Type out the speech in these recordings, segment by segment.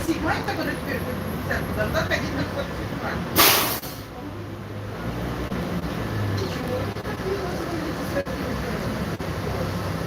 Седьмая, которая теперь будет в десятку, должна ходить на 47. Ничего, какие у вас выглядят красивые.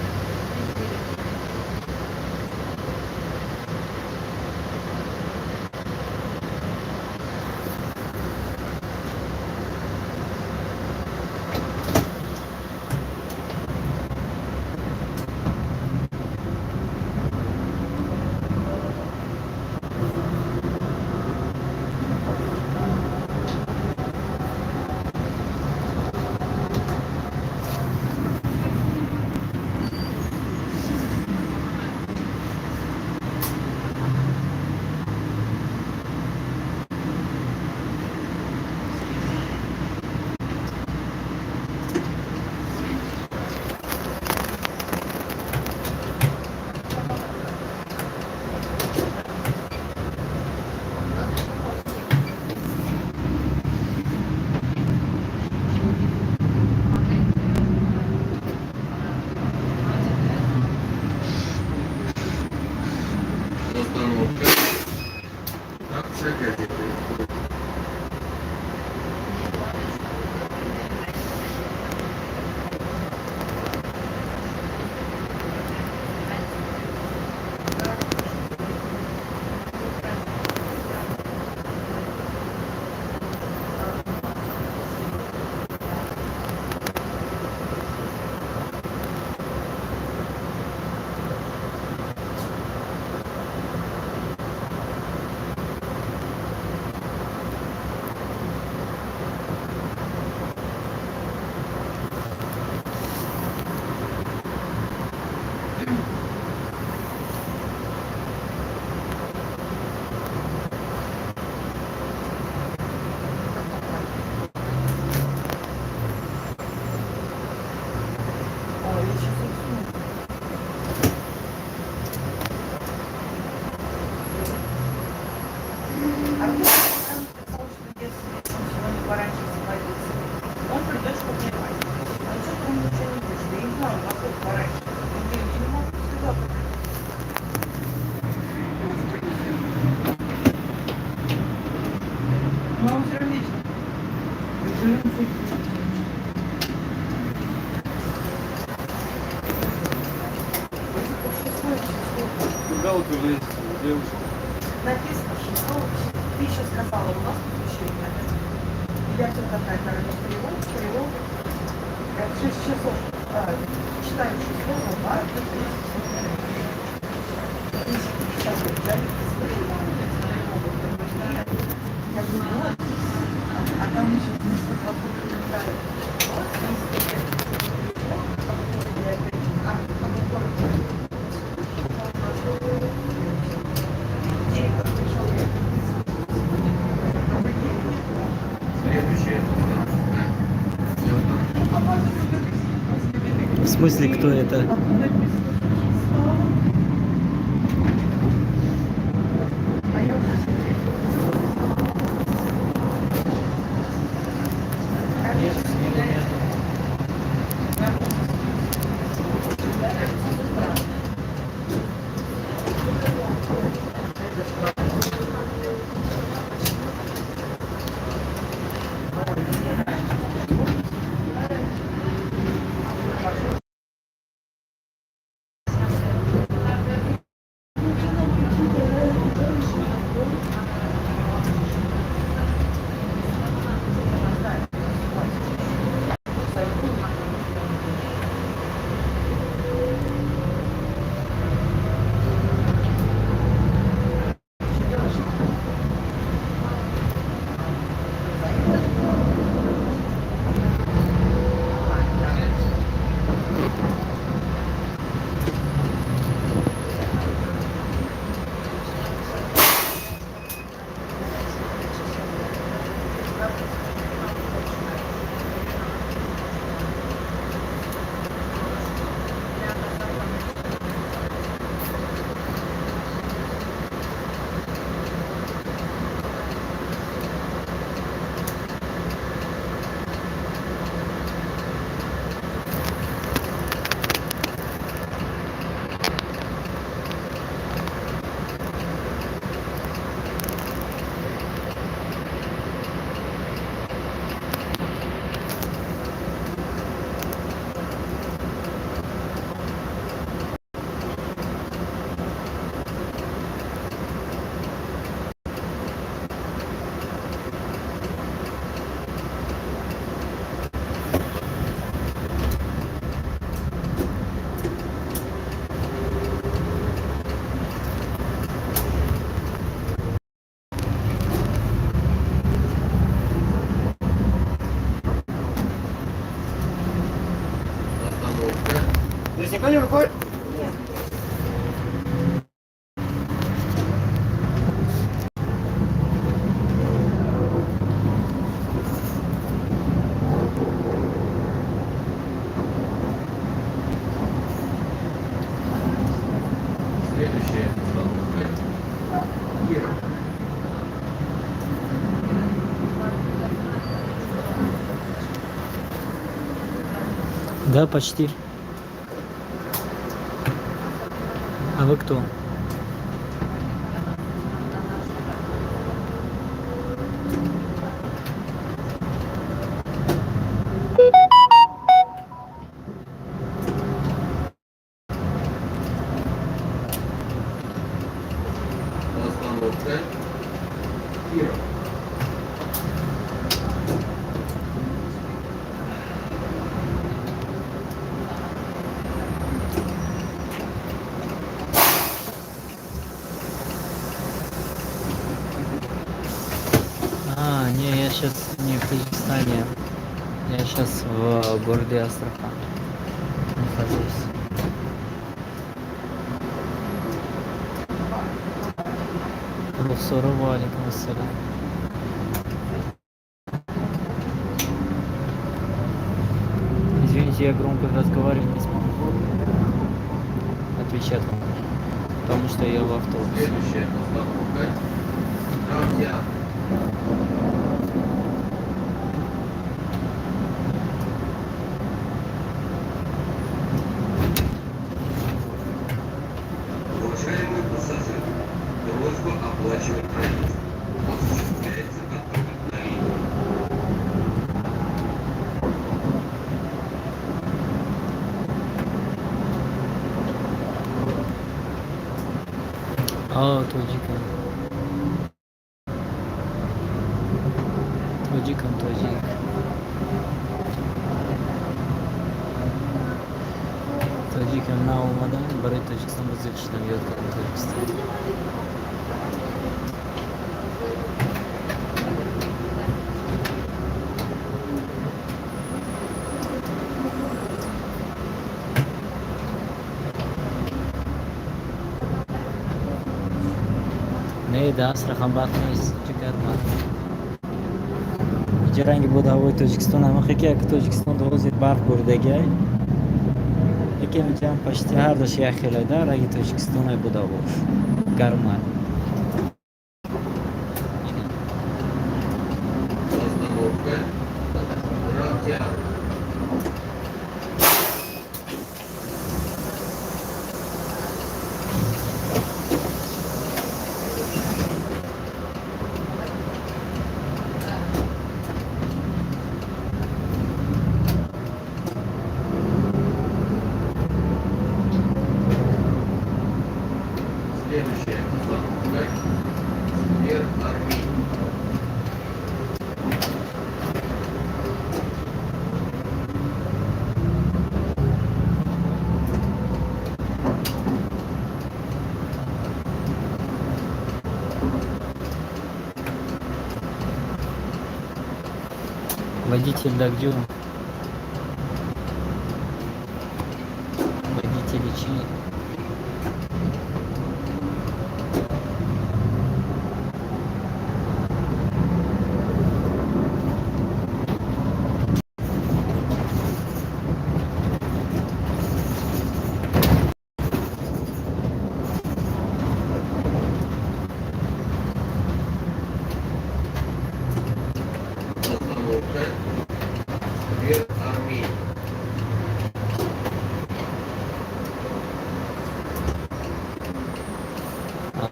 Остановка. Акция газеты. Ой, я сейчас усну. А мне сказал, что если он сегодня пораньше освободится, он придет, чтобы мне мать. А что-то он ничего не пишет. Я не знаю, насколько пораньше. Он говорит, я не могу сказать. Но он все равно вечно. Шестое число. Куда вот вы лезете, девушка? Написано шестого. Ты еще сказала, у нас посвящение, да? Я все такая, короче, тревога, тревога. Я в 6 часов читаю 6 марта 350. Я говорю, вот, а там еще вокруг комментариев. Вот, директор пришел, добрый день. Следующая остановка. В смысле, кто это? А тут написано, что А я уже Нет, снега нету. То есть никто не выходит? Следующая остановка Киров. Да, почти. А вы кто? Остановка Киров. А, не, я сейчас не в Таджикистане. Я сейчас в городе Астрахан нахожусь. Рухсора, ва алейкум ассалам. Извините, я громко разговаривать не смогу отвечать вам, потому что я в автобусе. Следующая остановка Драмтеатр. Уважаемые пассажиры, просьба оплачивать проезд. Осуществляется контроль на линии. А, тоҷикам. Тоҷикам, тоҷик. Тоҷикам, на омадам барои Тоҷикистон бузург шудам, ёд кардам Тоҷикистон. Не, да Астрахан барф нест, чӣ гарма. Иҷа ранги буд ҳавои Тоҷикистон, ҳамахе ки як Тоҷикистон ҳозир барф бурдагиай. Яке инҷам почти ҳар дош як хелай да, ранги Тоҷикистонай буд ҳавош. Гарма. Остановка Драмтеатр. Следующая остановка Сквер Армии. Водитель, да где он? Водители чьи? Остановка Сквер Армии.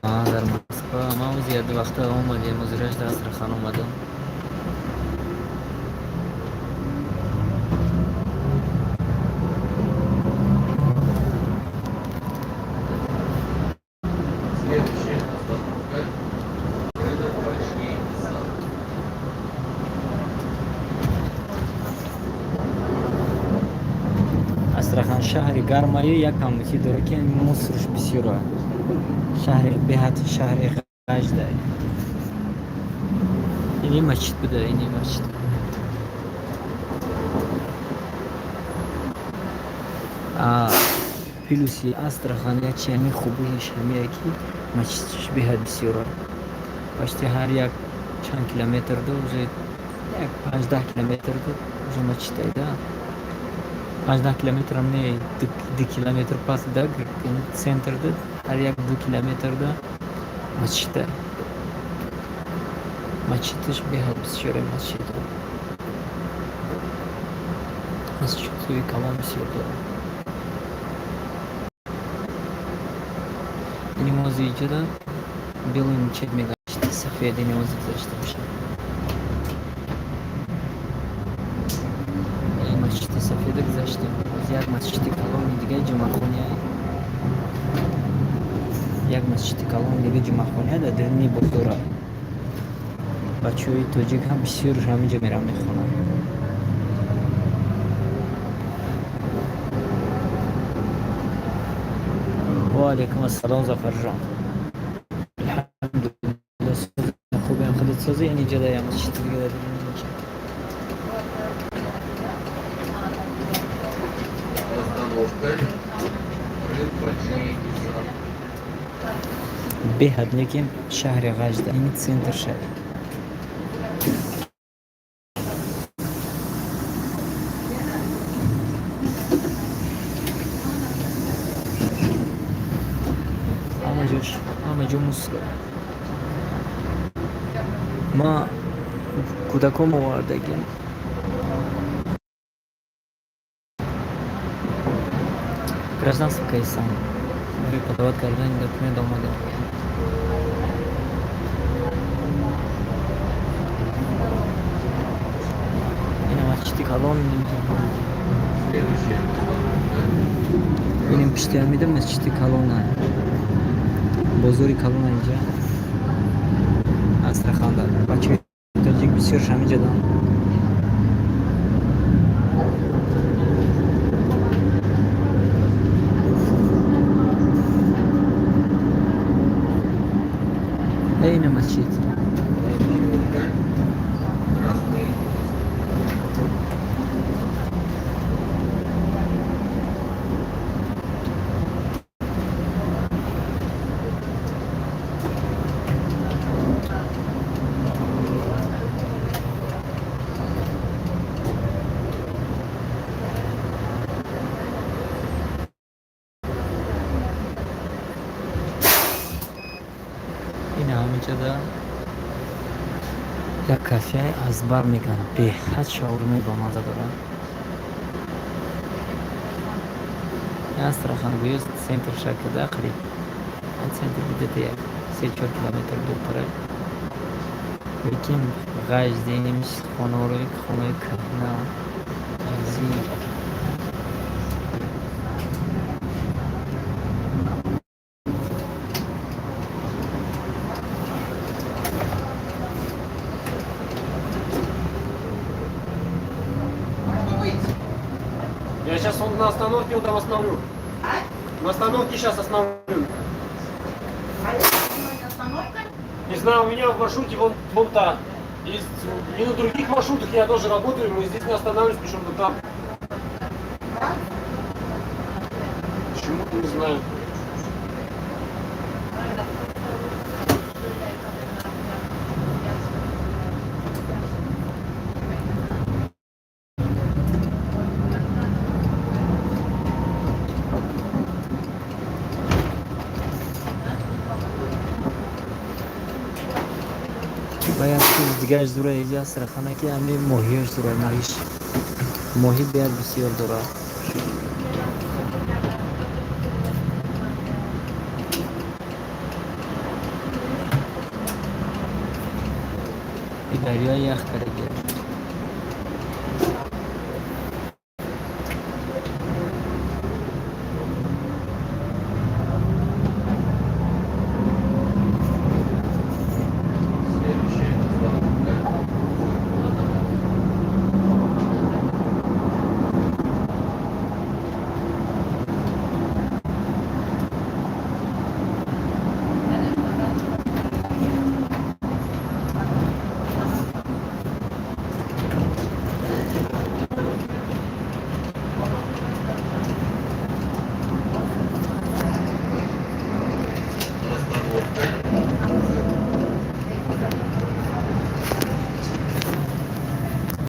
А, дар Москва. Ман ози як вақта омадем, озираш дар Астрахан омадам. Следующая остановка рынок Большие Сады. Астрахан шаҳри гармаю як камбутӣ дорад, ки мусорш бисёра. Шаҳри беҳад шаҳри ғаждай. Ини масҷид буда, ини масҷид. А, Плюси Астрахан як чи ҳамин хубиаш ҳамие, ки масҷидш беҳад бисёра. Почти ҳар як чанд километр ду, уже як 5-10 километр ду уже масҷид да. 5-10 километрам не, 2 километр пас да центр да, ҳар як 2 километр да масҷида. Масҷидаш беҳад бисёре, масҷидо. Масҷидҳои калон бисёр дорад. Ини мози иҷода белый мечеть мегашт, сафед ини мози гузашта бошад. Ин масҷиди сафеда гузаштем. Боз як масҷиди калони дига, ҷумъахония. Як масҷиди калони дига, ҷумъахония дар даруни бозора. Бачаҳои тоҷик ҳам бисёр ҳаминҷо мераванд, мехонанд. Ва алайкум ассалом, Зафарҷон. Алҳамдулилла, хубем, худат созӣ? Ин иҷода як масҷиди дига дар даруни мечеть. Остановка. Рыбачий сад. Беҳад, лекин шаҳри Ғажда ини центр шаҳр. Ҳама ҷош, ҳама ҷо мусор. Ма кӯдаком овардагим. Гражданство кайсан. Барои подавать кардани документ омадем. Ина масҷиди калон. Следующая остановка. Инем пишти ҳамида масҷиди калона. Бозори калона инҷа. Астраханда. Бачаҳои тоҷик бисёрш ҳаминҷа дан. Ина масҷид. Остановка. Красный мост. Ина ҳаминҷода як кафеи азбар мегӯянд, беҳад шаурмаи бомазза дорад. Астрахан гӯё центр шакада қариб центр где-то як 3-4 километр дуртара. Лекин Ғаждемиш хонаҳои хонаи кӯҳна азим. Я сейчас он на остановке, он там остановлю. На остановке сейчас остановлю. А это сегодня остановка? Не знаю, у меня в маршруте вон, вон та. Есть, и на других маршрутах я тоже работаю, мы здесь не останавливались, причем там. Да? Почему-то не знаю. Ва як чиз дигараш дора иҷа Астрахана, ки ҳами моҳиёш дора, моҳиш, моҳӣ беҳад бисёр дорад. И дарёи ях кардаги.